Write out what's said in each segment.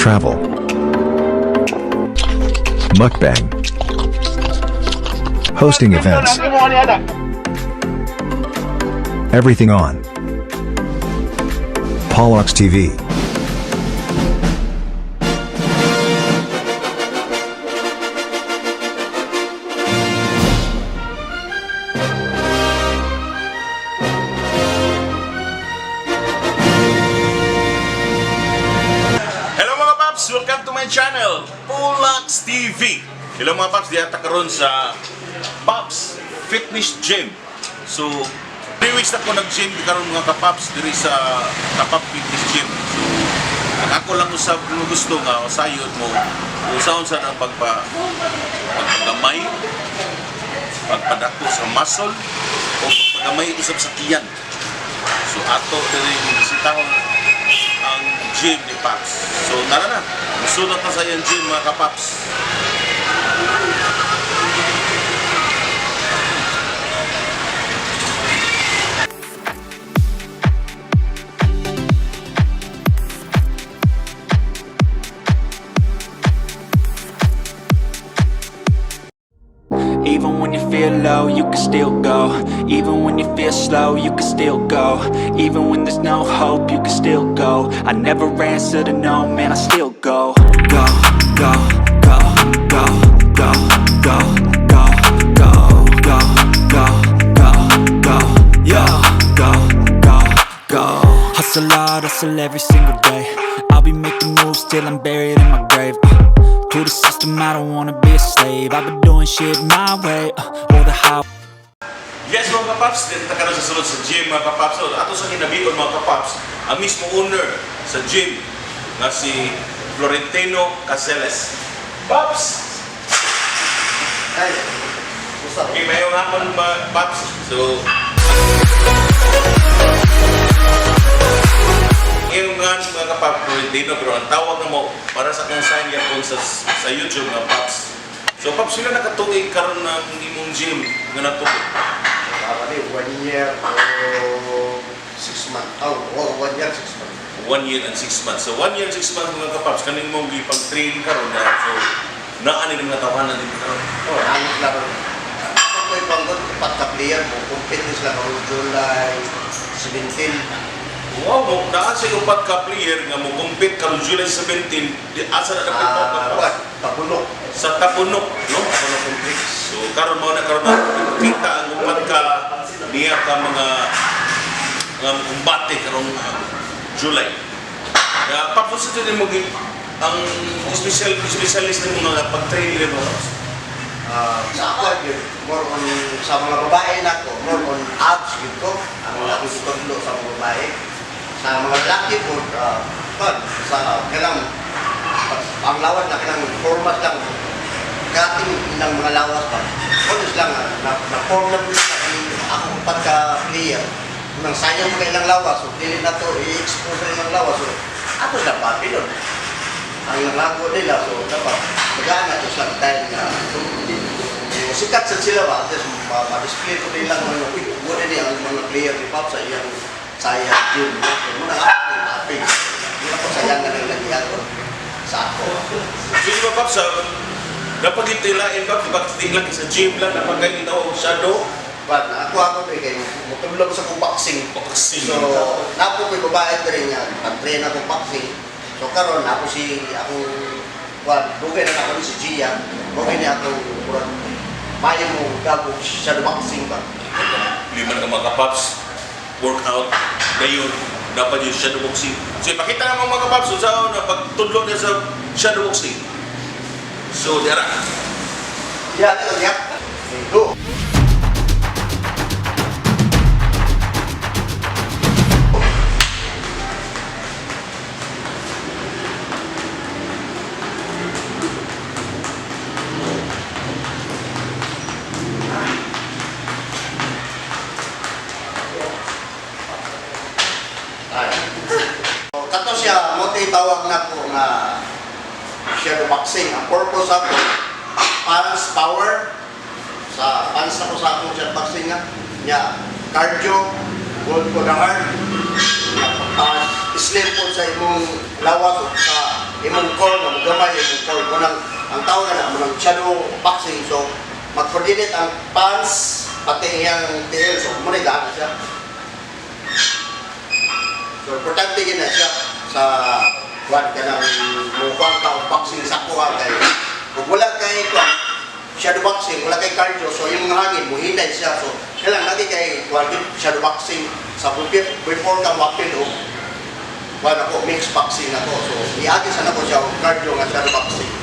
Travel. Mukbang. Hosting events. Everything on Polox TV. Hello mga paps! Welcome to my channel, Pulax TV! Hello mga paps, diya ta karon sa Paps Fitness Gym. So, 3 weeks na ko nag-gym karon mga kapaps diri sa Kapap Fitness Gym. So, ang ako lang usab nga gusto nga sayod mo usaon sa ang pagpagamay, pagpadako sa muscle o pagpagamay usab sa tiyan. So ato diri bisitahon ang gym ni Paps. So tara na, musunod na sa iyang gym mga kapaps. Even when you feel low, you can still go. Even when you feel slow, you can still go. Even when there's no hope, you can still go. I never answer to no, man, I still go. Go, go, go, go, go, go, go, go, go, go, go, go, yo, go, go, go. Hustle hard, hustle every single day. I'll be making moves till I'm buried in my grave. To the system, I don't wanna be a slave. I've been doing shit my way, or the highway. Yes mga kapaps, dito ta karon sa sulod sa gym mga kapaps. So, ato sa hinabion mga kapaps, ang mismo owner sa gym nga si Florentino Caseles. Paps! Ay, gusto. Okay, mayong hapon mga Paps. So, yung nga mga kapap Florentino, pero ang tawag na mo para sa akong sign yapon sa YouTube nga Paps. So Paps, sila nakatuig karon ng imong gym nga natuog. Para ni 1 year o 6 months. Oh, oh, 1 year, 6 months. 1 year and 6 months. So 1 year and 6 months mga kapaps, kaning mong gipag-train karon na so naa ni mga tawanan din karon. Oh, ano lang. Ako ko'y panggot, upat ka player mo. Compete ni sila karong July 17. Wow, mo naa sa upat ka player nga mo compete karon July 17, di asa na dapat mo Ah, kapaps? what? Tabunok. Sa Tabunok, no? Tabunok complex. So karon mo na karon na kita ang upat ka niya ka mga nga kumbate karong July. Ya, paps sa mo ang specialist ng mga pag-train nila mo. Ah, sa ako, yun, more on sa mga babae na ko, more on abs yun ko. Ang akong itudlo sa mga babae. Sa mga lalaki po, ah, sa kailang ang lawas na kailang formas lang cutting ng mga lawas pa. Bonus lang, ah, na form na po sa akong pagka-player. Nang sayang mo kailang lawas, so dili na to i-expose na ilang lawas. So, ato na pa, yun. Ang nangago nila, so dapat magaan na to sa time na sikat sa sila ba, at least ma-display ko nila mga, uy, muna niya ang mga player ni Pop sa iyang gym. So, muna ako, happy. Muna ko sayang na lang nagyago sa ako. So, di ba, Paps, napagitilain ba? Di ba, lang sa gym lang, napagkain og shadow? But ako to kay mutulog sa kong boxing. Boxing. So, napo ko'y babae diri nga, pag-train ako boxing. So karon ako si akong kwan, dugay na ako ni si Gia. Dugay niya akong murag mayo mo gabog shadow boxing ba. Lima na ka mga kapaps, workout, dayon, dapat yung shadow boxing. So, ipakita naman mga kapaps, so, sa na pagtudlo niya sa shadow boxing. So, dara. Yeah, yeah. Go. Ay. So, kato siya, mo tawag na ko nga shadow boxing. Ang purpose ako, punch power, sa punch ako sa akong shadow boxing nga, nya cardio, good for the heart, nya, slim po sa imong lawas o sa imong core nga gamay imong core mo nang ang tawag na mo nang shadow boxing. So mag-coordinate ang pants pati iyang tiil, so mo na daan na siya. So importante yun na siya sa kuan ka ng mukuan ka o boxing sa kuha kay kung wala kay kuan shadow boxing, wala kay cardio, so yung mga hangin muhinay siya. So kailangan lagi kay kuan yun, shadow boxing sa before ka mo-appeal o kuan ako mix boxing ako. So iagi sa nako siya og cardio nga shadow boxing.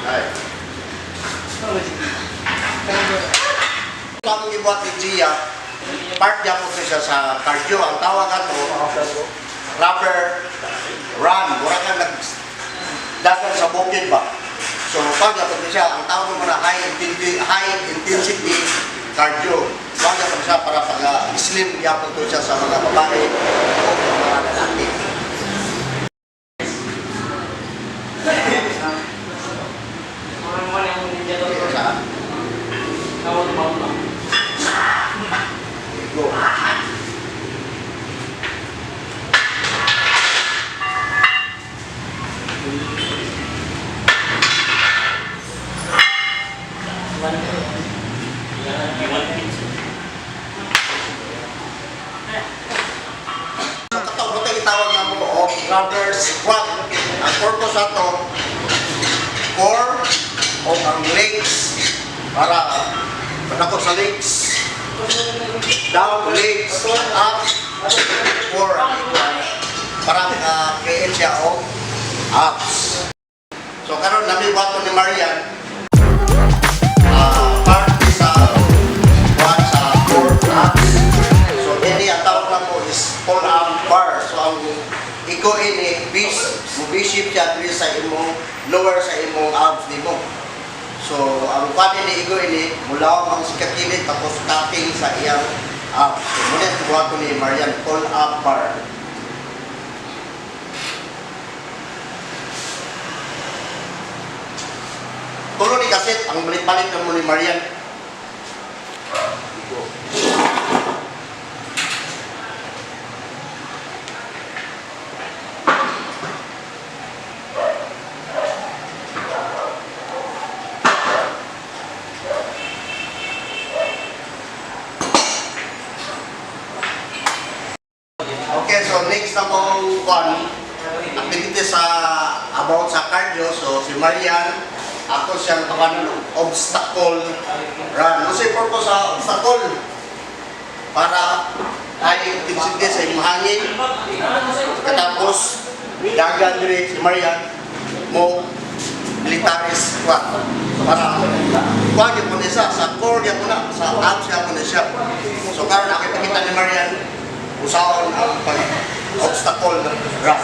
Ay. Ang gibuhat ni Gia, part niya po siya sa cardio. Ang tawag ato, rubber run. Mura ka nag dagan sa bukid ba? So, pag po siya, ang tawag mo na high intensity cardio. Pag po siya para pag slim yapon to siya sa mga babae o mga lalaki. Sa go. So kato, buta gitawag na mo og rubber squat. Ang purpose ato, core o ang legs para panako sa legs, down legs, up, core ang ikuan para create siya og abs. So karon nami bato ni Marian, part sa kuan sa core abs. So ini ang tawag na mo is pull up bar. So ang iko ini bis mo shape siya diri sa imong lower sa imong abs nimo. So ang kuan ini igo ini mulaw ang sikakilid tapos cutting sa iyang abs. So muna buhaton ni Marian pull up bar. Tulo ni kaset ang palit-palit na mo ni Marian. Igo. Okay, so next na pong kwan, activity sa about sa cardio. So si Marian, ako siyang tawanan og obstacle run. Ano sa purpose sa obstacle? Para high intensity sa imong hangin. Katapos, dagan diri si Marian mo military squat. So para kuha gyud mo ni siya, sa core gyud mo na, sa abs gyud mo ni siya. So karon nakita ni Marian usaon ang pag obstacle run.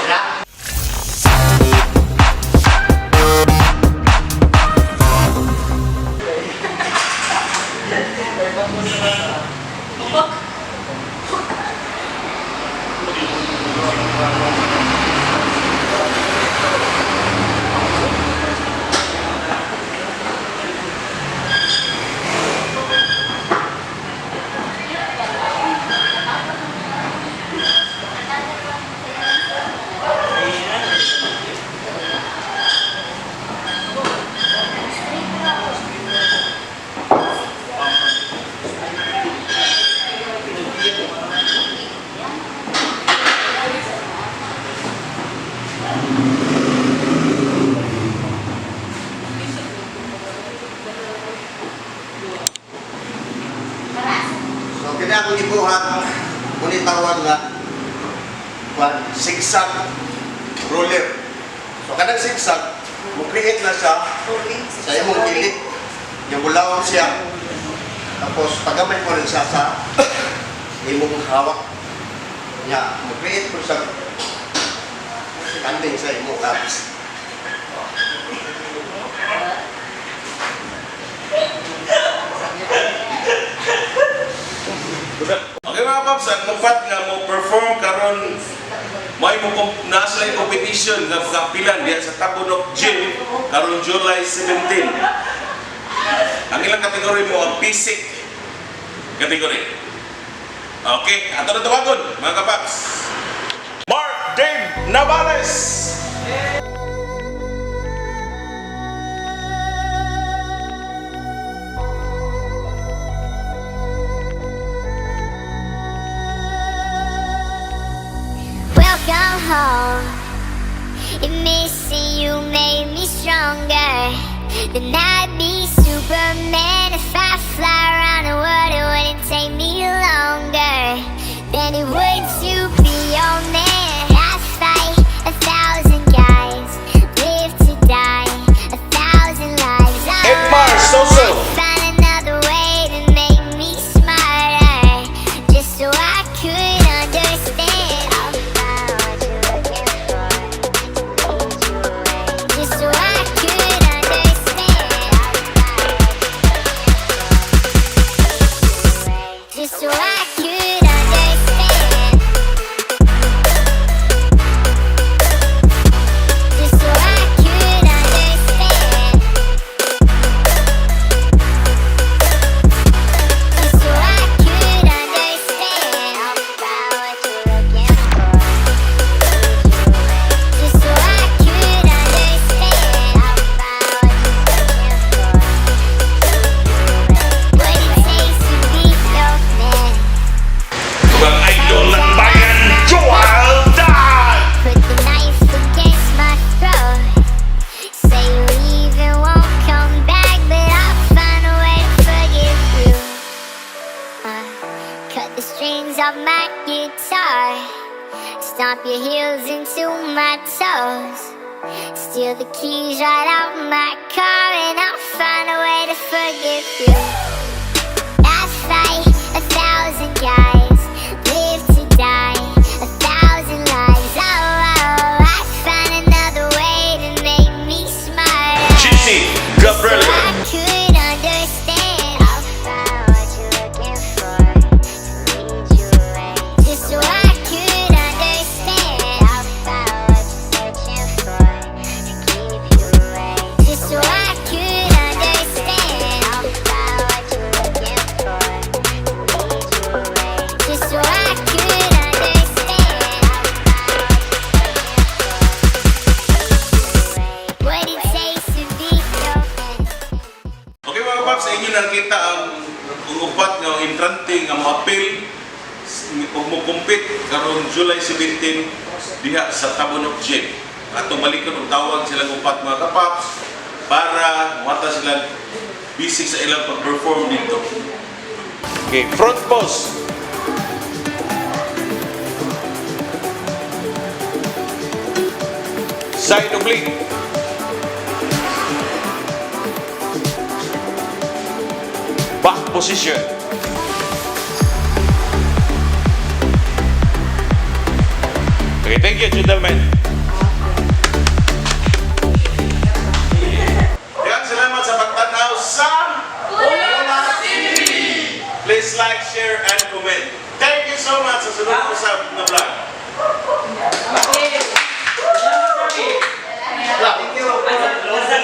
Na? Kani akong gibuhat, muni tawag nga kwan, zigzag roller. So kanang zigzag, mo create na siya sa imong kilit. Yung bulawon siya. Tapos pagamay mo rin siya sa imong hawak. Nya, mo create mo siya kanding sa imong abs. Okay mga paps, ang upat nga mo perform karon may mo naa sila yung competition nga pagkapilan diha sa Tabunok Gym karon July 17. Ang ilang kategory mo ang basic category. Okay, ato na tawagon mga kapaps. Mark Dave Navales. Welcome home. If missing you made me stronger, then I'd be Superman. If I fly around the world, it wouldn't take me longer than it would to be your man. I fight 1,000 guys, live to die 1,000 lives. Oh, Edmar Soso. I find another way to make me smarter, just so I could understand. I'll find what you're looking for, lead you away. Just so I could understand. I'll find what you're looking for, just so I could understand. Just so I could understand. Just so I could understand. I'll find what you're looking for. Just so I could understand. I'll find what you're searching for. What it takes to be your man. Ug ang idol ng bayan, Joel Dan! Put the knife against my throat. Say you leave and won't come back, but I'll find a way to forgive you. Cut the strings off my guitar. Stomp your heels into my toes. Steal the keys right out my car, and I'll find a way to forgive you. I fight 1,000 guys, live to die 1,000 lives. Oh, I find another way to make me smile. GC Gabriel. So I could understand. I'll find what you're looking for to lead you away. Just so I could understand. I'll find what you're searching for to keep you away. Just so I could understand. I'll find what you're looking for to lead you away. Just so I could understand. I'll find what you're searching for to lead you away. What it takes to be your man. Okay mga paps, sa inyo nakita ang ang upat nga entrante nga moapil ug mo compete karong July 17 diha sa Tabunok Gym. Atong balikon og tawag silang upat mga kapaps para muhatag sila busy sa ilang pag-perform dito. Okay, front pose. Side oblique. Back position. Okay, thank you, gentlemen. Yan, salamat sa pagtanaw sa Please like, share, and comment. Thank you so much sa sunod ko sa na vlog. Thank you.